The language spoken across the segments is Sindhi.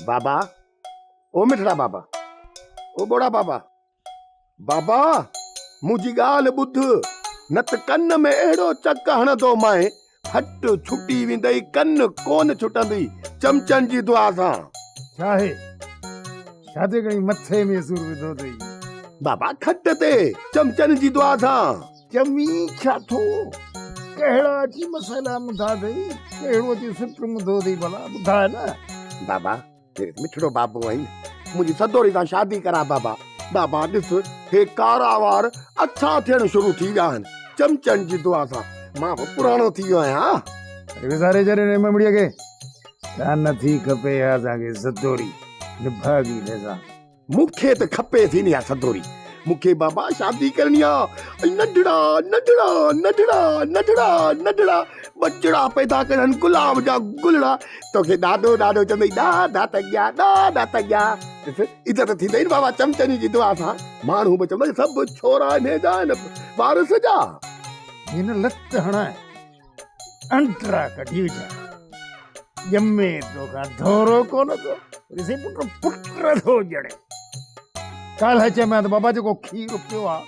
بابا او مٺڙا بابا او ٻوڙا بابا بابا منهنجي ڳالهه ٻڌ نه ته ڪن ۾ اهڙو چڪ هڻندومانء ڦٽ ڇٽي ويندئي ڪن ڪونه ڇٽندئي چمچن جي دعا سان. ڇا آهي؟ ڇا تي کڻي مٿي ۾ سور وڌو اٿئي؟ بابا کٽ تي چمچن جي دعا سان. چوين ڇا ٿو؟ ڪهڙا اچي مسئلا ٻڌا اٿئي؟ ڪهڙو اچي سٽ ٻڌو اٿئي ڀلا ٻڌاء نه. بابا مٺڙو بابو آهين منهنجي سدوري سان شادي ڪراء بابا. بابا ڏس هي ڪارا وار اڇا ٿيڻ شروع ٿي ويا آهن چمچن جي دعا سان مان به پراڻو ٿي ويو آهيان. اري وساري ڇڏ هن ممڙيء کي. ڪا نه ٿي کپي اها اسان کي سدوري نڀاڳي ڏسان. مون کي ته کپي ٿي نه اها سدوري. مون کي بابا شادي ڪرڻي آ ۽ ننڍڙا ننڍڙا ننڍڙا ننڍڙا ننڍڙا ٻچڙا پيدا ڪرڻا آهن گلاب جا گلڙا توکي ڏاڏو ڏاڏو چوندئي ڏاڏا تڳيا ڏاڏا تڳيا ڏس عزت ٿيندئي نه بابا چمچن جي دعا سان ماڻهو به چوندئي سڀ ڇورا انهي جا آهن وارث جا. هن لت هڻائي انٽرا ڪڍي وجهان. ڄمي توکان ڌورو ڪونه ٿو. ڏسي پٽ پٽ ٿو ڄڻي. ڪالهه چيم ته بابا جيڪو کير پيو آ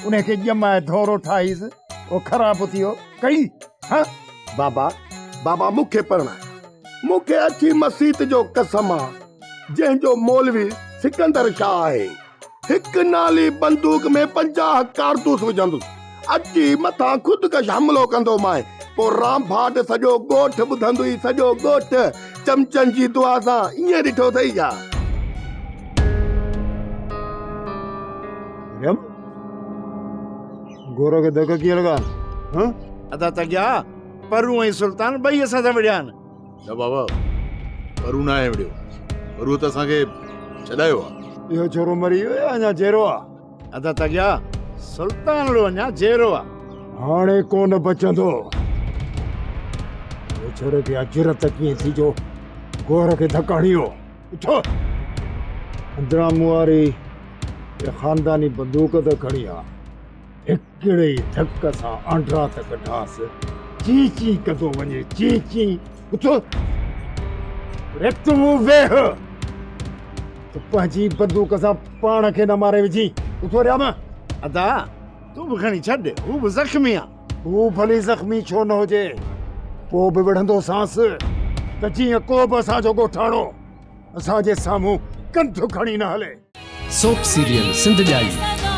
ان کي ڄمائي ڌورو ٺاهيس اهو خراب ٿي ويو ڪئي ها. بابا بابا مون کي پرڻائي. مون کي اڇي مسيت جو قسم آ جنهن جو مولوي سڪندر شاهه آهي. هڪ نالي بندوق ۾ 50 ڪارتوس وجهندس. اچي مٿان خودڪش حملو ڪندومانء. پوء رانڀاٽ سڄو ڳوٺ ٻڌندوئي سڄو ڳوٺ چمچن جي دعا سان ائين ڏٺو اٿئي ڇا؟ مريم، گورو کي ڌڪ ڪيئن لڳا؟ هان؟ ادا تڳيا، پرون ۽ سلطان ٻئي اسان سان وڙهيا آهن. نه بابا پرو ناهي وڙهيو، پروء ته اسان کي ڇڏايو آ. اهو ڇورو مري ويو يا اڃا جيئرو آ؟ ادا تڳيا، سلطانڙو اڃا جيئرو آ. هاڻي ڪونه بچندو. اهي ڇوري کي اها جرئت ڪيئن ٿي جو گوهر کي ڌڪ هڻي ويو. اٿو. اندران مون واري اها خانداني بندوق ته کڻي آ. هڪڙي ئي ڌڪ سان آنڊرا ته ڪڍانس، چين چين ڪندو وڃي، چين چين. اٿ، رت مون ويهه ته پنهنجي بندوق سان پاڻ کي نه ماري وجهين. اٿ ريام. ادا، تون به کڻي ڇڏ، هو به زخمي آ. هو ڀلي زخمي ڇو نه هجي، پوء به وڙهندوسانس ته جيئن ڪو به اسان جو ڳوٺاڻو اسان جي سامهون ڪنڌ کڻي نه هلي. سوپ سيريل سنڌ ڄائي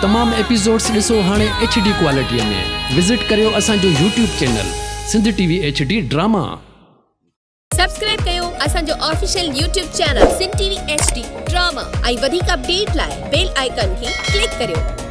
تمام ايپيسوڊس ڏسو هاڻي ايڇ ڊي ڪوالٽي ۾ وزٽ ڪريو اسان جو YouTube channel Sindh T V H D drama. Subscribe ڪيو اسان جو official YouTube channel Sindh T V H D drama ۽ وڌيڪ اپڊيٽ لاء بيل آئيڪان کي ڪلڪ ڪريو.